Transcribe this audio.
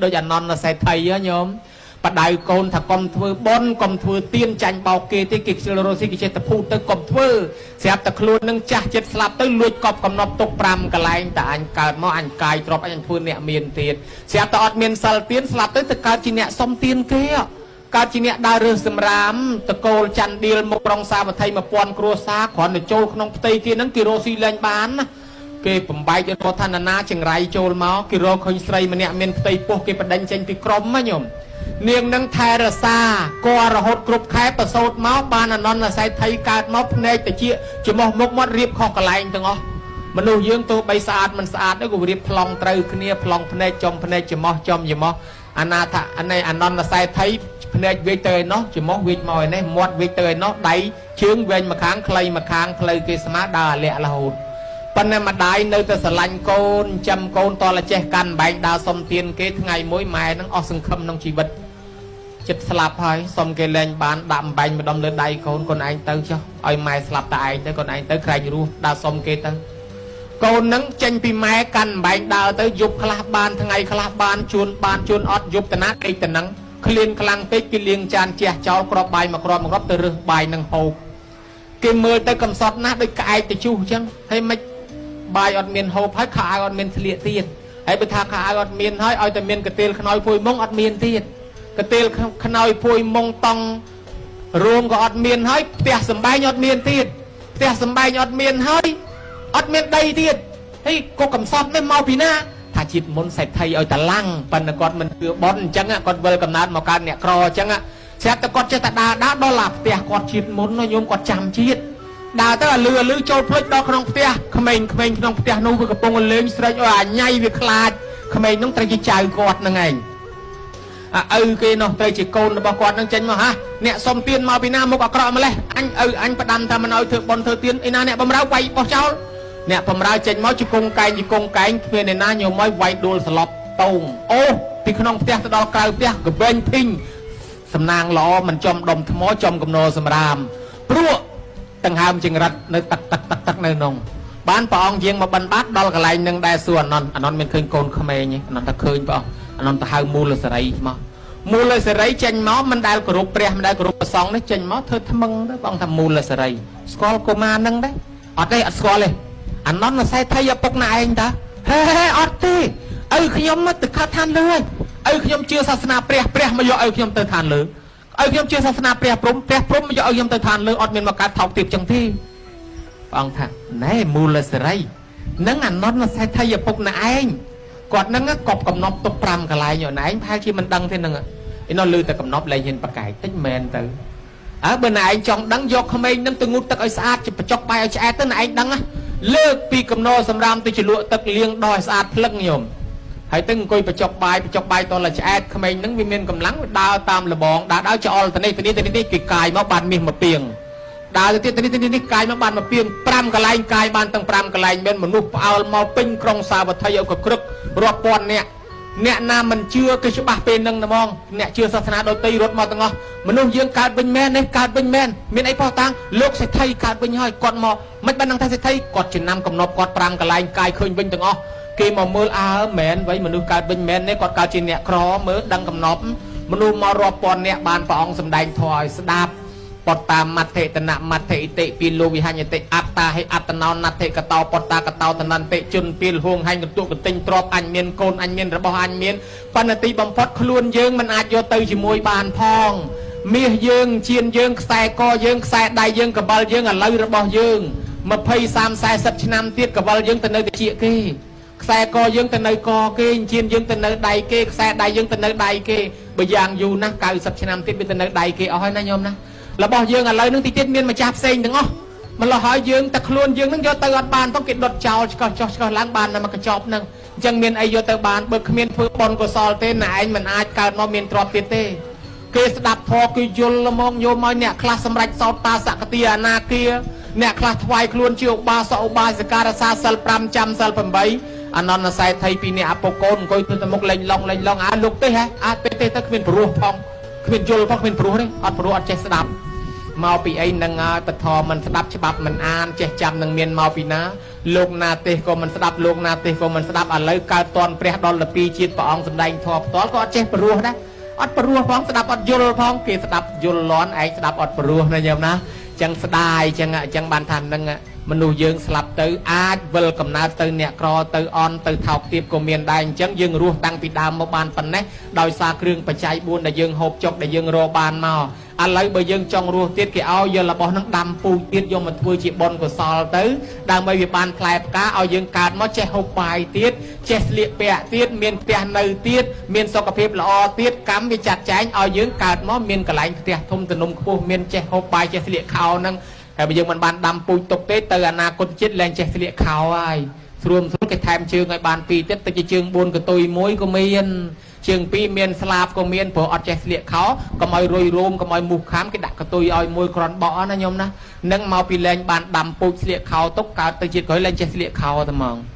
ដូចអនន្តសេដ្ឋីញោមបដៅកូនថាកុំធ្វើបុណ្យកុំធ្វើទៀនចាញ់បោកគេទេគេខ្ជិលរស់ស៊ីគេចេះតែភូតទៅកុំធ្វើស្រាប់តែខ្លួននឹងចាស់ចិត្តស្លាប់ទៅលួចកប់កំណប់ទុក5កន្លែងតែអញកើតមកអញកាយទ្របអញធ្វើអ្នកមានទៀតស្រាប់តែអត់មានសិលទៀនស្លាប់ទៅទៅកើតជាអ្នកសុំទៀនគេកើតជាអ្នកដើររើសសម្រាមតកូលច័ន្ទឌៀលមកក្រុងសាវត្ថី1000គ្រួសារគ្រាន់តែចូលក្នុងផ្ទៃគេហ្នឹងគេរស់ស៊ីលែងបានណាគេបំបែករដ្ឋានណាចង្រៃចូលមកគេរកឃើញស្រីម្នាក់មានផ្ទៃពោះគេបដិញចេញពីក្រុមណាញោមនាងនឹងថែរសាករហូតគ្រប់ខែប្រសូតមកបានអនន្តសេដ្ឋីកើតមកភ្នែកតិចច្រមុះមុខមាត់រៀបខុសកន្លែងទាំងអស់មនុស្សយើងទោះបីស្អាតមិនស្អាតក៏រៀបប្លង់ត្រូវគ្នាប្លង់ភ្នែកចំភ្នែកច្រមុះចំច្រមុះអនាថអនៃអនន្តសេដ្ឋីភ្នែកវាចទៅឯណោះច្រមុះវាចមកឯនេះមាត់វាចទៅឯណោះដៃជើងវែងម្ខាងខ្លីម្ខាងផ្លូវគេស្មាដើរអាលាក់រហូតប៉ុន្តែម្ដាយនៅតែស្រឡាញ់កូនចាំកូនតលចេះកាន់បែងដើរសុំទានគេថ្ងៃមួយម៉ែនឹងអស់សង្ឃឹមក្នុងជីវិតចិត្តស្លាប់ហើយសុំគេលែងបានដាក់អំបែងម្ដុំលើដៃកូនកូនឯងទៅចុះឲ្យម៉ែស្លាប់តែឯងទៅកូនឯងទៅក្រែងរស់ដើរសុំគេទៅកូននឹងចេញពីម៉ែកាន់អំបែងដើរទៅយប់ខ្លះបានថ្ងៃខ្លះបានជួនបានជួនអត់យប់តណាដេកតនឹងឃ្លានខ្លាំងពេកគេលាងចានជះចោលគ្រាប់បាយមួយគ្រាប់មួយគ្រាប់ទៅរើសបាយនឹងហូបគេមើលទៅកំសត់ណាស់ដូចក្អែកទៅជុះអញ្ចឹងហើយមិនបាយអត់មានហូបហើយខោអាវអត់មានស្លៀកទៀតហើយបើថាខោអាវអត់មានហើយឲ្យតែមានកន្ទេលខ្នើយភួយមុងអត់មានទៀតកន្ទេលខ្នើយភួយមុងតង់រួមក៏អត់មានហើយផ្ទះសំបែងអត់មានទៀតផ្ទះសំបែងអត់មានហើយអត់មានដីទៀតហើយក៏កំសត់នេះមកពីណាថាជាតិមុនសេដ្ឋីឲ្យតឡាំងប៉ុន្តែគាត់មិនជឿប៉ុនអញ្ចឹងគាត់វិលកំណើតមកកើតអ្នកក្រអញ្ចឹងស្រាប់តែគាត់ចេះតែដើរដើរដល់ឡាផ្ទះគាត់ជាតិមុនញោមគាត់ចាំជាតិដើរទៅអាលឺអាលឺចូលភ្លេចដល់ក្នុងផ្ទះក្មេងក្មេងក្នុងផ្ទះនោះវាកំពុងលេងស្រែកឲ្យអាញ៉ៃវាខ្លាចក្មេងនោះត្រូវជាចៅគាត់ហ្នឹងឯងអាឪគេនោះត្រូវជាកូនរបស់គាត់នឹងចេញមកហាអ្នកសុំទានមកពីណាមុខអាក្រក់ម្លេះអញឪអញផ្ដាំថាមិនឲ្យធ្វើប៉ុនធ្វើទានឯណាអ្នកបំរើវាយបោះចោលអ្នកបំរើចេញមកជាគង់កែងជាគង់កែងគ្មានឯណាញោមឲ្យវាយដួលសន្លប់តោងអូពីក្នុងផ្ទះទៅដល់ក្រៅផ្ទះកវែងភីងសំណាងល្អមិនចំដុំថ្មចំកំណោសម្រាមព្រោះដង្ហើមចង្រិតនៅទឹកទឹកទឹកទឹកនៅក្នុងបានព្រះអង្គយាងមកបិណ្ឌបាតដល់កន្លែងនឹងដែរសួរអនន្តអនន្តមានឃើញកូនក្មេងទេអនន្តថាឃើញព្រះអង្គអនន្តទៅហៅមូលសរីមកមូលសរីចេញមកមិនដែលគោរពព្រះមិនដែលគោរពព្រះសង្ឃនេះចេញមកធ្វើថ្មឹងទៅព្រះអង្គថាមូលសរីស្គាល់កុមារនឹងដែរអត់ទេអត់ស្គាល់ទេអនន្តសេដ្ឋីឪពុកណាឯងតាហេហេអត់ទេឪខ្ញុំទៅខាត់ឋានលើហើយឪខ្ញុំជឿសាសនាព្រះព្រះមកយកឪខ្ញុំទៅឋានលើឪខ្ញុំជឿសាសនាព្រះព្រំព្រះព្រំមកយកឪខ្ញុំទៅឋានលើអត់មានមកកើតថោកទាបចឹងទេព្រះអង្គថាណែមូលសរីនឹងអនន្តសេដ្ឋីឪពុកណាឯងគាត់នឹងកប់កំណប់ទុក5កន្លែងឯងប្រហែលជាមិនដឹងទេនឹងឯនោះលឺតែកំណប់លែងហ៊ានប្រកែកតិចមែនទៅអើបើណែឯងចង់ដឹងយកក្មេងនឹងទៅងូតទឹកឲ្យស្អាតបញ្ចុកបាយឲ្យឆ្អែតទៅណែឯងដឹងណាលើកពីកំណោសម្រាមទៅជ្រលក់ទឹកលាងដោះឲ្យស្អាតភ្លឹងញោមហើយទៅអង្គុយបញ្ចុកបាយបញ្ចុកបាយតលឆ្អែតក្មេងនឹងវាមានកម្លាំងវាដើរតាមលបងដើរដើរចោលទៅនេះទៅនេះទៅនេះគេកាយមកបានមាសមកពីងដើរទៅទៀតទៅនេះទៅនេះកាយមកបានមកពីង5កន្លែងកាយបានទាំង5កន្លែងមានមនុស្សផ្អើលមកពេញក្រុងសាវត្ថីឲ្យកក្រឹករាប់ពាន់នាក់អ្នកណាមិនជឿគឺច្បាស់ពេលនឹងហ្មងអ្នកជឿសាសនាដទៃរត់មកទាំងអស់មនុស្សយើងកើតវិញមែននេះកើតវិញមែនមានអីផោះតាំងលោកសេដ្ឋីកើតវិញហើយគាត់មកមិនបាននឹងថាសេដ្ឋីគាត់ចំណាំកំណប់គាត់5កន្លែងកាយឃើញវិញទាំងអស់គេមកមើលអើមែនវិញមនុស្សកើតវិញមែននេះគាត់កើតជាអ្នកក្រមើលដឹងកំណប់មនុស្សមករាប់ពាន់អ្នកបានព្រះអង្គសម្ដែងធម៌ឲ្យស្ដាប់បតតាមមត្ថិតនមត្ថិតិពីលោវិហញ្ញតិអត្តាហិអត្តណោណដ្ឋិកតោបតតាកតោតនន្តិជនពីលហួងហែងកន្ទុកកន្ទិញទ្របអញមានកូនអញមានរបស់អញមានបណ្ឌទីបំផុតខ្លួនយើងមិនអាចយកទៅជាមួយបានផងមាសយើងជៀនយើងខ្សែកយើងខ្សែដៃយើងកបិលយើងឥឡូវរបស់យើង20 30 40ឆ្នាំទៀតកបិលយើងទៅនៅតិចគេខ្សែកយើងទៅនៅកគេជៀនយើងទៅនៅដៃគេខ្សែដៃយើងទៅនៅដៃគេបើយ៉ាងយូរណាស់90ឆ្នាំទៀតវាទៅនៅដៃគេអស់ហើយណាញោមណារបស់យើងឥឡូវនឹងតិចទៀតមានម្ចាស់ផ្សេងទាំងអស់ម្ល៉េះហើយយើងតែខ្លួនយើងនឹងយកទៅអត់បានផងគេដុតចោលឆ្កោះចោះឆ្កោះឡើងបានតែមកកញ្ចប់នឹងអញ្ចឹងមានអីយកទៅបានបើគ្មានធ្វើបុណ្យកុសលទេណែឯងមិនអាចកើតមកមានទ្រព្យទៀតទេគេស្ដាប់ធម៌គឺយល់ហ្មងញោមឲ្យអ្នកខ្លះសម្រេចសោតតាសកតិអនាគាអ្នកខ្លះថ្វាយខ្លួនជាឧបាសកឧបាសិការសាសិល5ចាំសិល8អនន្តសេដ្ឋីពីអ្នកអពុកូនអង្គុយទៅទៅមុខលេងឡងលេងឡងអើលោកទេហ៎អើទេទេទៅគ្មានព្រោះផងគ្មានយល់ផងគ្មានព្រោះទេអត់ព្រោះអត់ចេះស្ដាប់មកពីអីនឹងហើយពធមិនស្ដាប់ច្បាប់មិនអានចេះចាំនឹងមានមកពីណា លោកណាទេសក៏មិនស្ដាប់ លោកណាទេសក៏មិនស្ដាប់។ ឥឡូវកើតតនព្រះដល់ទៅពីជាតិ ព្រះអង្គសម្ដែងធម៌ផ្ទាល់ក៏អត់ចេះព្រោះដែរ អត់ព្រោះផង ស្ដាប់អត់យល់ផង។ គេស្ដាប់យល់លន់ ឯងស្ដាប់អត់ព្រោះណាញោមណា ចឹងស្ដាយចឹង។ ចឹងបានថានឹងមនុស្សយើងស្លាប់ទៅអាចវិលកំណើតទៅអ្នកក្រ ទៅអន់ ទៅថោកទាបក៏មានដែរ។ អញ្ចឹងយើងរស់តាំងពីដើមមកបានប៉ុណ្ណេះ ដោយសារគ្រឿងបច្ច័យ4ដែលយើងហូបចុក ដែលយើងរកបានមក។ ឥឡូវបើយើងចង់រស់ទៀត គេឲ្យយករបស់នឹងដាំពូជទៀត យកមកធ្វើជាបុណ្យកុសលទៅ ដើម្បីវាបានផ្លែផ្កា ឲ្យយើងកើតមកចេះហូបបាយទៀត ចេះស្លៀកពាក់ទៀត មានផ្ទះនៅទៀត មានសុខភាពល្អទៀត។ កម្មវាចាត់ចែងឲ្យយើងកើតមកមានកន្លែងផ្ទះធំទំនំខ្ពស់ មានចេះហូបបាយ ចេះស្លៀកខោហ្នឹងហើយ។ បើយើងមិនបានដាំពូជទុកទេ ទៅអនាគតជាតិលែងចេះស្លៀកខោហើយ។ ស្រួលស្រួលគេថែមជើងឲ្យបាន2ទៀត ទៅជាជើង4កតុយ1ក៏មាន ជើង2មានស្លាបក៏មាន ព្រោះអត់ចេះស្លៀកខោ កុំឲ្យរុយរោម កុំឲ្យមូសខាំ គេដាក់កតុយឲ្យមួយក្រនបកណាញោមណា។ នឹងមកពីលែងបានដាំពូជស្លៀកខោទុក កើតទៅជាតិក្រោយលែងចេះស្លៀកខោតែហ្មង។